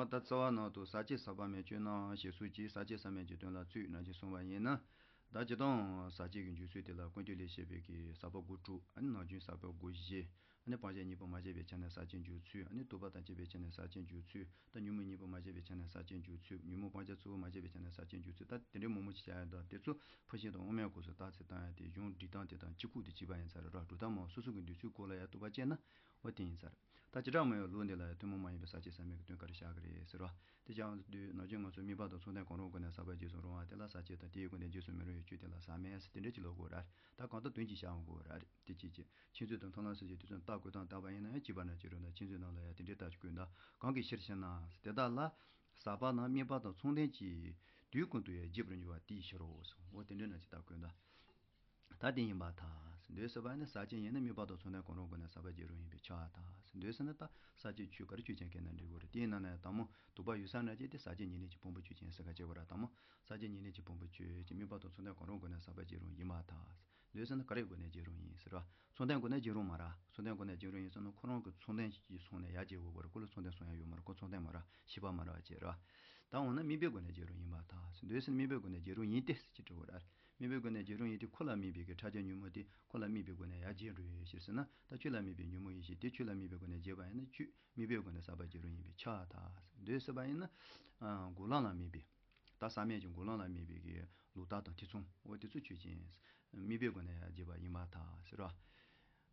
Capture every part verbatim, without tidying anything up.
ད་རྩ་བ་ནང་དུ་ཟག་བཅས་ཟག་པ་མེད་སྤྱོད་ན་ཞེས་སོགས་ཀྱིས་ཟག་བཅས་ཟག་མེད་ཀྱི་དོན་ལ་ཚུད་ན་ཅེས་གསུངས་པ་ཡིན་ན། ད་སྤྱིར་བཏང་ཟག་བཅས་ཀྱི་འཇུག་ཚུལ་དེ་ལ་ཀུན་བཏུས་ལས་བཤད་པའི་གི་ཟག་པ་དགུ་དྲུག་ཨ་ནི་ནང་རྒྱུན་ཟག་པ་དགུ་བཞི། ཨ་ནི་སྤང་བྱ་གཉིས་པོ་མ་སྐྱེས་པའི་ཆ་ནས་ཟག་བཅས་འཇུག་ཚུལ། ཨ་ནི་རྟོག་པ་དང་བཅས་པའི་ཆ་ནས་ཟག་བཅས་འཇུག་ཚུལ། ད་ཉོན་མོངས་གཉིས་པོ་མ་སྐྱེས་པའི་ཆ་ནས་ཟག་བཅས་འཇུག་ཚུལ། ཉོན་མོངས་སྤང་བྱ་གཙོ་བོ་མ་སྐྱེས་པའི་ཆ་ནས་ཟག་བཅས་འཇུག་ཚུལ། ད་དེ་འདྲའི་མང་པོ་ཞིག་བྱ་ཡ་དང་དེ་ཚོ་ཕར་ཕྱིན་དང་དབུ་མའི་སྐབས་སུ་རྟགས་གསལ་བཏང་ཡ་དེ་གཞུང་སྒྲིག་སྟངས་དེ་དང་གཅིག་པུ་དེ་གཅིག་པ་ཡིན་ས་རེད་ར། སྒྲུབ་སྟངས་མ་སོ་སོ་གི་འདོད་ཚུལ་སྐོར་ལ་ཡ་རྟོག་པ་སྐྱེས་ན་འོ་དེ་ཡིན་ས་རེད། ད་བྱེ་བྲག་སྨྲ་བའི་ལུགས་འདི་ལ་ཡ་ཐུན་མོང་མ་ཡིན་པའི་ཟག་བཅས་ཟག་མེད་ཀྱི་དོན་ག་རེ་བཞག་གི་རེད་ཟེར་བ། དེ་བྱས་དུས་ནམ་རྒྱུན་ང་ཚོ་དམིགས་པ་དང་ཚོགས་དོན་གང་རུང་སྒོ་ནས་ཟག་པ་རྗེས་སུ་རུང་བ་དེ་ལ་ཟག་བཅས་དང་དེའི་སྒོ་ནས་རྗེས་སུ་མི་རུང་བའི་ཆོས་དེ་ལ་ཟག་མེད་ཟེར་དེ་འདྲ་ཅིག་ལབ་དགོས་ར། ད་གང་ལྟར་དོན་གཅིག་བཞག་དགོས་ར། དེ་གཅིག་བྱས། མཁྱེན་བརྩེ་དང་མཐོང་ལམ་སོགས་ཀྱི་དུས་གསུམ་རྟགས་བཀོད་སྟངས་བལྟས་པ་ཡིན་ན་ཡང་གཅིག་པ་ན་གཅིག་རུང་དང་མཁྱེན་བརྩེ་རྣམས་ལ་ཡང་དེ་འདྲའི་རྟགས་ཀྱི་བཀོད་འདུག་གང་གི་ཕྱིར་ཞེ་ན། དེ་དག་ལ་ཟག་པ་རྣམས་དམིགས་པ་དང་མཚུངས་ལྡན་གྱི་དུས་ཀུན་ཏུ་ཡང་རྗེས་པར་འཇུག་པ་དེའི་ཕྱིར་རོ། འོ་དེ་འདྲའི་ན་ཅིག་རྟགས་བཀོད་འདུག་ད་དེ་ཡིན་པར་ཐལ། འདོད་སྲིད་པ་ནི་ཟག་བཅས་ཡིན་ན་དམིགས་པ་དང་ཚོགས་དོན་གང་རུང་སྒོ་ནས་ཟག་པ་རྗེས་རུང་ཡིན་པས་ཁྱབ་པར་ཐལ། འདོད་སྲིད་ན་ད་ཟག་བཅས་ཆོས་ག་རེ་ཆོས་ཅན་སྐད་ན་འགྲིག་གི་རེད། དེའི་ནང་ནས་ཡང་དང་པོ་དུ་པ་ཡོད་ས་ན་ཅིག་དེ་ཟག་བཅས་ཉེར་ལེན་གྱི་ཕུང་པོ་ཆོས་ཅན་ཟེར་ག་བྱེད་དགོས་ར། དང་པོ་ཟག་བཅས་ཉེར་ལེན་གྱི་ཕུང་པོ་ཆོས་ཅན་དམིགས་པ་དང་ཚོགས་དོན་གང་རུང་སྒོ་ནས་ཟག་པ་རྗེས་རུང་ཡིན་པར་ཐལ། འདོད་སྲིད་ན་ག་རེའི་སྒོ་ནས་རྗེས་རུང་ཡིན་ཟེར་བ། ཚོགས་དོན་སྒོ་ནས་རྗེས་རུང་མ་རེད། ཚོགས་དོན་སྒོ་ནས་རྗེས་རུང་ཡིན་ཟེར་ན་ཁོ་རང་གི་ཚོགས་དོན་གྱི་སོང་ནས་ཡར་རྗེས་དགོས་པར་ཁོ་ལ་ཚོགས་དོན་སོང་ཡ་ཡོད་མ་རེད། ཁོ་ཚོགས་དོན་མ་རེད། ཤེས་པ་མ་རེད་བ་བྱས་རེད་བ། ད་འོ་ན་དམིགས་པའི་སྒོ་ནས་རྗེས་རུང་ཡིན་པར་ཐལ། འདོད་སྲིད་ན་དམིགས་པའི་སྒོ་ནས་རྗེས་རུང་ཡིན་ཏེ་ཟེར་གྱི་འགྲོ་བ་རེད། དམིགས་པའི་སྒོ་ནས་རྗེས་རུང་ཡིན་ཏེ་ཁོ་ལ་དམིགས་པའི་གི་ཕྲད་བྱ་ཉོན་མོངས་དེ་ཁོ་ལ་དམིགས་པའི་སྒོ་ནས་ཡར་རྗེས་འགྲོ་ཡོད་ཕྱིར་ཟེར་ན། ད་ཆོས་ལ་དམིགས་པའི་ཉོན་མོངས་ཡིན་ཞེས་དེ་ཆོས་ལ་དམིགས་པའི་སྒོ་ནས་རྗེས་པ་ཡིན་ན་ཆོས་དམིགས་པའི་སྒོ་ནས་ཟག་པ་རྗེས་རུང་ཡིན་པས་ཁྱབ་པར་ཐལ། འདོད་སྲིད་པ་ཡིན་ན་འགོག་ལམ་ལ་དམིགས་པའི། ད་ཟག་མེད་ཀྱི་འགོག་ལམ་ལ་དམིགས་པའི་གི་ལུགས་ལྟ་དང་ཐེ་ཚོམ་འོ་དེ་ཚོ་ཆོས་ཅན། དམིགས་པའི་སྒོ་ནས་ཡང་རྗེས་པ་ཡིན་པར་ཐལ་ཟེར་བ།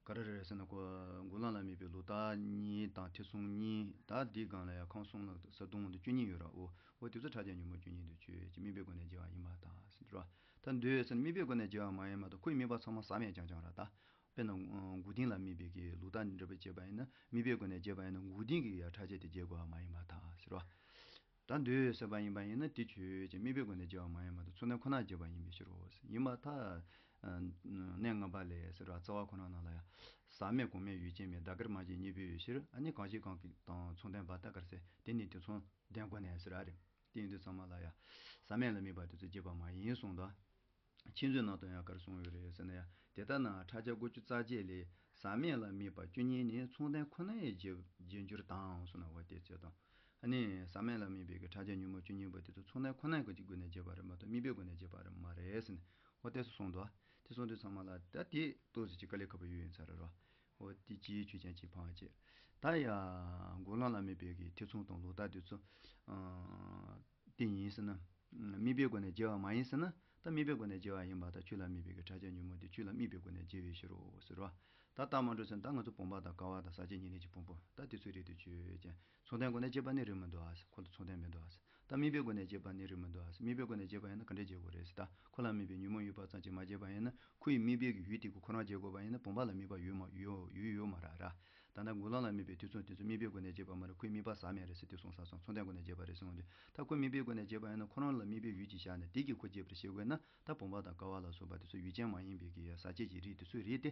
ག་རེ་རེད་ཟེར་ན་ཁོ་འགོག་ལམ་ལ་དམིགས་པའི་ལུགས་ལྟ་གཉིས་དང་ཐེ་ཚོམ་གཉིས། ད་འདིའི་སྒང་ལ་ཡང་ཁམས་གསུམ་ལ་ས་དུང་དུ་བཅུ་གཉིས་ཡོད་ར། འོ་འོ་དེ་ཚོ་ཕྲད་བྱ་ཉོན་མོངས་བཅུ་གཉིས་དུ་ཆོས་ཅན་དམིགས་པའི་སྒོ་ནས་རྗེས་པ་ཡིན་པར་ཐལ་ཟེར་བ། ད་འདོད་ཟེར་ན་དམིགས་པའི་སྒོ་ནས་རྗེས་པ་མ་ཡིན་མ་གཏོགས་ཁོའི་དམིགས་པ་ཚང་མ་ཟག་མེད་རྐྱང་རྐྱང་ར། ད་དཔེར་ན་འགོག་བདེན་ལ་དམིགས་པའི་གི་ལུགས་ལྟ་འདྲ་པོ་བྱས་པ་ཡིན་ན་དམིགས་པའི་སྒོ་ནས་རྗེས་པ་ཡིན་ན་འགོག་བདེན་གྱི་ཡང་ཕྲད་བྱ་དེ་རྗེས་དགོས་པ་མ་ཡིན་པར་ཐལ་ཟེར་བ། ད་འདོད་ཟེར་བ་ཡིན་པ་ཡིན་ན་དེ་ཆོས་ཅན་དམིགས་པའི་སྒོ་ནས་རྗེས་པ་མ་ཡིན་པ་དང་ཚོགས་དོན་ཁོ་ན་རྗེས་པ་ཡིན་པའི་ཕྱིར་རོ། ཡིན་པར་ཐལ། གནས་ལྔ་པ་ལས་ཟེར་བ་རྩ་བ་ཁོ་ན་ནང་ལ་ཡང་ཟག་མེད་གོང་མའི་ཡུལ་ཅན་མེད། ཟླ་སྐར་མ་སྐྱེས་གཉིས་པོའི་ཕྱིར། ཨ་ནི་གང་ཞིག་གང་གི་དང་ཚོགས་དོན་བར་ཐག་གར་ཟེར་དེ་ནི་དེ་ཚོགས་དོན་སྒོ་ནས་ཟེར་བ་རེད། དེ་ཡིན་དུས་ཚང་མ་ལ་ཡང་ཟག་མེད་ལ་དམིགས་པ་དེ་ཚོ་རྗེས་པ་མ་ཡིན་གསུངས་དོ། མཁྱེན་བརྩེ་རྣམས་དང་ཡང་ག་རེ་གསུངས་ཡོད་རེད་ཟེར་ན་ཡང་དེ་ལྟ་ན་ཕྲད་བྱ་དགུ་བཅུ་རྩ་བརྒྱད་ལས་ཟག་མེད་ལ་དམིགས་པ་བཅུ་གཉིས་ནི་ཚོགས་དོན་ཁོ་ནའི་རྗེས་རྗེས་འགྱུར་དང་གསུངས་ན་འོ་དེ་ཚོ་དང་། ཨ་ནི་ཟག་མེད་ལ་དམིགས་པའི་གི་ཕྲད་བྱ་ཉོན་མོངས་བཅུ་གཉིས་པོ་དེ་ཚོ་ཚོགས་དོན་ཁོ་ན་གི་སྒོ་ནས་རྗེས་པ་རེད་མ་གཏོགས་དམིགས་པའི་སྒོ་ནས་རྗེས་པ་རེད་མ་རེད་ཟེར་ནས་འོ་དེ་ཚོ་གསུངས་འདུག་དེ་གསུངས་དུས་ཚང་མ་ལ་ད་དེ་ཏོག་ཙམ་ཅིག་དཀའ་ལས་ཁག་པོ་ཡོད་ཡིན་ས་རེད་རོ། འོ་དེ་ཅིའི་ཆོས་ཅན་གྱི་ཕང་བྱེད། ད་ཡང་འགོག་ལམ་ལ་དམིགས་པའི་གི་ཐེ་ཚོམ་དང་ལུགས་ལྟ་དེ་ཚོ། དེ་ཡིན་ཟེར་ན། དམིགས་པའི་སྒོ་ནས་རྗེས་པ་མ་ཡིན་ཟེར་ན། ད་དམིགས་པའི་སྒོ་ནས་རྗེས་པ་ཡིན་པ་དང་ཆོས་ལ་དམིགས་པའི་གི་ཕྲད་བྱ་ཉོན་མོངས་དེ་ཆོས་ལ་དམིགས་པའི་སྒོ་ནས་རྗེས་པའི་ཕྱིར་རོ་ཟེར་བ། ད་ལྟ་མ་འགྲོ་ཟེར་ན་ད་ང་ཚོ་བུམ་པ་དང་ཀ་བ་དང་ཟག་བཅས་ཉེར་ལེན་གྱི་ཕུང་པོ་ད་དེ་ཚོའི་རིགས་དེ་ཆོས་ཅན། ཚོགས་དོན་སྒོ་ནས་རྗེས་པ་ནི་རེད་མི་འདུག་ཨ། ཁོ་ལ་ཚོགས་དོན་མི་འདུག་ཨ། ད་དམིགས་པའི་སྒོ་ནས་རྗེས་པ་ནི་རེད་མི་འདུག་ཨ། དམིགས་པའི་སྒོ་ནས་རྗེས་པ་ཡིན་ན་ག་འདྲས་རྗེས་དགོས་རེད་ཟེར་ད་ཁོ་ལ་དམིགས་པའི་ཉོན་མོངས་ཡོད་པ་ཙམ་གྱིས་མ་རྗེས་པ་ཡིན་ན་ཁོ་ཡི་དམིགས་པའི་གི་ཡུལ་དེ་གི་ཁོ་རང་རྗེས་དགོས་པ་ཡིན་ན་བུམ་པ་ལ་དམིགས་པ་ཡོད་མ་ཡོད་ཡོད་ཡོད་མ་རེད་ར། ད་ལྟ་འགོག་ལམ་ལ་དམིགས་པའི་དུས་ཚོད་དེ་ཚོ་དམིགས་པའི་སྒོ་ནས་རྗེས་པ་མ་རེད། ཁོའི་དམིགས་པ་ཟག་མེད་རེད་ཟེར་དུས་སོང་ས་སོང་ཚོགས་དོན་སྒོ་ནས་རྗེས་པ་རེད་ཟེར་འོང་དུས་ད་ཁོའི་དམིགས་པའི་སྒོ་ནས་རྗེས་པ་ཡིན་ན་ཁོ་རང་ལ་དམིགས་པའི་ཡུལ་གྱིས་བཞག་ནས་དེ་གིས་ཁོ་རྗེས་པར་བྱེད་དགོས་ན་ད་བུམ་པ་དང་ཀ་བ་ལ་སོགས་པ་དེ་ཚོ་ཡུལ་ཅན་མ་ཡིན་པའི་གི་ཟག་བཅས་ཀྱི་རིགས་དེ་ཚོའི་རིགས་དེ།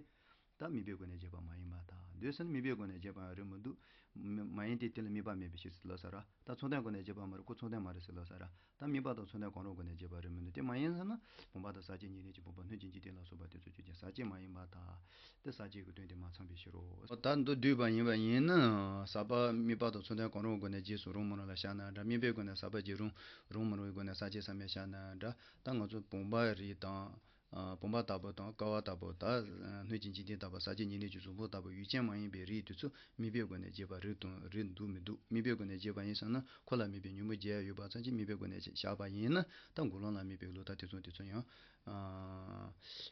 ད་དམིགས་པའི་སྒོ་ནས་རྗེས་པ་མ་ཡིན་པར་ཐལ། འདོད་ཟེར་ན་དམིགས་པའི་སྒོ་ནས་རྗེས་པ་ཡང་རེད་མི་འདུག་མ་ཡིན་ཏེ་དེ་ལ་དམིགས་པ་མེད་པའི་ཕྱིར་ཟེར་ལབ་ས་ར། ད་ཚོགས་དོན་སྒོ་ནས་རྗེས་པ་མ་རེད། ཁོ་ཚོགས་དོན་མ་རེད་ཟེར་ལབ་ས་ར། ད་དམིགས་པ་དང་ཚོགས་དོན་གང་རུང་སྒོ་ནས་རྗེས་པ་རེད་མི་འདུག་དེ་མ་ཡིན་ཟེར་ན་བུམ་པ་དང་ཟག་བཅས་ཉེར་ལེན་གྱི་ཕུང་པོ་སྣོད་ཀྱི་འཇིག་རྟེན་ལ་སོགས་པ་དེ་ཚོ་ཆོས་ཅན་ཟག་བཅས་མ་ཡིན་པར་ཐལ། དེ་ཟག་བཅས་ཀྱི་དོན་དེ་མ་ཚང་བའི་ཕྱིར་རོ། ད་མདོར་བསྡུས་པ་ཡིན་པ་ཡིན་ན་ཟག་པ་དམིགས་པ་དང་ཚོགས་དོན་གང་རུང་སྒོ་ནས་རྗེས་སུ་རུང་མི་རུང་ལ་བཞག་ན་འདྲ། དམིགས་པའི་སྒོ་ནས་ཟག་པ་རྗེས་རུང་རུང་མི་རུང་བའི་སྒོ་ནས་ཟག་བཅས་ཟག་མེད་བཞག་ན་འདྲ། ད་ང་ཚོ་བུམ་པ་རིགས་དང་། བུམ་པ་ལྟ་བུ་དང་ཀ་བ་ལྟ་བུ་དང་སྣོད་ཀྱི་འཇིག་རྟེན་ལྟ་བུ་ཟག་བཅས་ཉེར་ལེན་གྱི་གཟུགས་ཕུང་ལྟ་བུ་ཡུལ་ཅན་མ་ཡིན་པའི་རིགས་དེ་ཚོ་དམིགས་པའི་སྒོ་ནས་རྗེས་པ་རེད་དང་རེད་འདུག་མི་འདུག་དམིགས་པའི་སྒོ་ནས་རྗེས་པ་ཡིན་ཟེར་ན་ཁོ་ལ་དམིགས་པའི་ཉོན་མོངས་རྒྱས་ཡོད་པ་ཙམ་གྱིས་དམིགས་པའི་སྒོ་ནས་བཞག་པ་ཡིན་ན་ད་འགོག་ལམ་ལ་དམིགས་པའི་ལུགས་ལྟ་དེ་ཚོ་དེ་ཚོ་ཡང་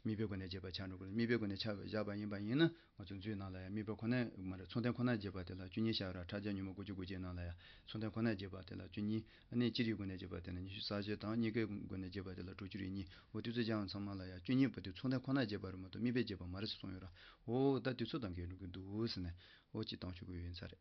དམིགས་པའི་སྒོ་ནས་རྗེས་པ་ཆགས་འགྲོ་གི་རེད། དམིགས་པའི་སྒོ་ནས་ཆགས་བཞག་པ་ཡིན་པ་ཡིན་ན་ང་ཚོ་མཛོད་ནང་ལ་ཡང་དམིགས་པ་ཁོ་ན་མ་རེད། ཚོགས་དོན་ཁོ་ན་རྗེས་པ་དེ་ལ་བཅུ་གཉིས་བཞག་ར། ཕྲད་བྱ་ཉོན་མོངས་དགུ་བཅུ་གོ་བརྒྱད་ནང་ལ་ཡང་ཚོགས་དོན་ཁོ་ན་རྗེས་པ་དེ་ལ་བཅུ་གཉིས། ཨ་ནི་སྤྱིར་ཡུལ་སྒོ་ནས་རྗེས་པ་དེ་ལ་ཉི་ཤུ་རྩ་བཞི་དང་གཉིས་ཀའི་སྒོ་ནས་རྗེས་པ་དེ་ལ་དྲུག་ཅུ་རེ་གཉིས། འོ་དེ་ཚོ་ཀྱང་ཚང་མ་ལ་ཡང་བཅུ་གཉིས་པོ་དེ་ཚོགས་དོན་ཁོ་ན་རྗེས་པ་རེད་མ་གཏོགས་དམིགས་པའི་རྗེས་པ་མ་རེད་ཟེར་གསུངས་ཡོད་ར། འོ་ད་དུས་ཚོད་དང་འགལ་འགྲོ་གི་འདུག་ཟེར་ནས་འོ་ཅིག་བཏང་ཆོག་གི་ཡོད་ས་རེད།